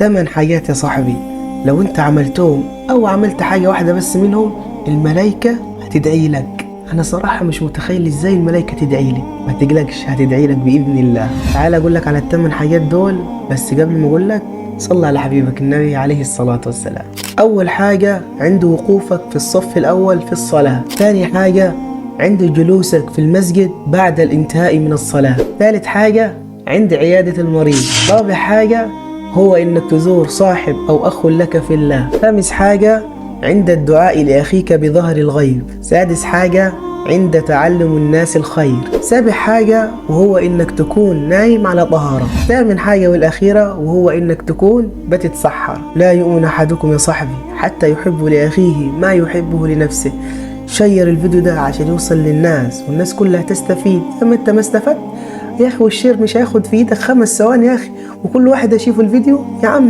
8 حاجات يا صاحبي لو انت عملتهم او عملت حاجة واحدة بس منهم الملايكة هتدعي لك. انا صراحة مش متخيل ازاي الملايكة تدعي لي. ما تقلقش، هتدعي لك بإذن الله. تعال اقول لك على ال8 حاجات دول، بس قبل ما اقول لك صلى على حبيبك النبي عليه الصلاة والسلام. اول حاجة عند وقوفك في الصف الاول في الصلاة. ثاني حاجة عند جلوسك في المسجد بعد الانتهاء من الصلاة. ثالث حاجة عند عيادة المريض. رابع حاجة هو إنك تزور صاحب أو أخ لك في الله. خامس حاجة عند الدعاء لأخيك بظهر الغيب. سادس حاجة عند تعلم الناس الخير. سابع حاجة وهو إنك تكون نايم على طهارة. ثامن حاجة والأخيرة وهو إنك تكون بتتسحر. لا يؤمن أحدكم يا صاحبي حتى يحب لأخيه ما يحبه لنفسه. share الفيديو ده عشان يوصل للناس والناس كلها تستفيد. اما انت ما استفدت يا اخي، وال share مش هياخد في ايدك 5 ثواني يا اخي، وكل واحد يشوف الفيديو يا عم